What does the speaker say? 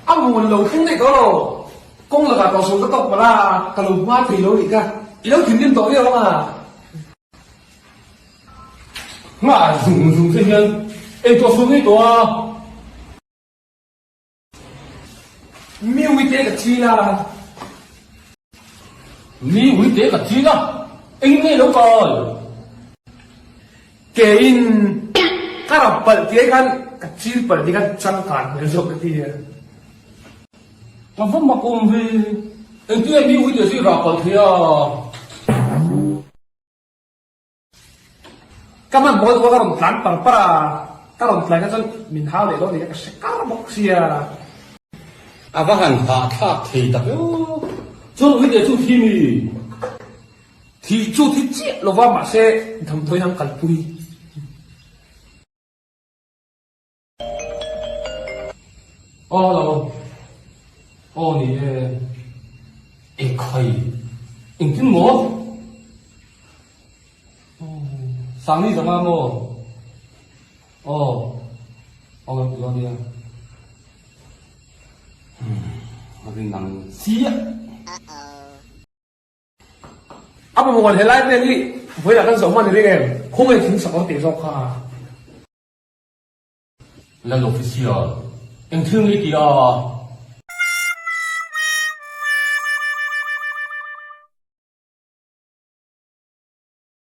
A muan lo thleng daih tawh lo. Kawng lakah tawh sawn ka tawk palh a, ka lo hma thei lo nih kha. I lo thinrim tawh viau ang a. Nghah zung zung che hian ei tawh sawn ngei tawh a. Mi uite ka chil a. Mi uite ka chil a, eng nge lo kai? Keiin ka rap palh tih ai khan ka chil palh tih khan changkan hmel zawk ka ti a. Ka va mak awm ve, engtin nge mi uite chu i rap palh thei a? Ka hman bawl duh a ka rawn tlan par par a, ka rawn tlai kha chuan min hau leh dawn nih kha ka hre kar bawk sia. A va han hahthlak thei tak eo. Chuan uite chu thi mi? Thi chu thi chiah lova mahse damdawiin an kalpui. Aw hello. Aw ni e. Ekhai. Engtin maw? Sangni zanga maw? Aw. Aw kan ti dawn nia. A rin ang chiah. A pawimawh helai vel hi vawilah kan zawh hman i ring em? Khawngaih thing sakawr tih zawk kha. Lal Official, eng thil nge i ti a?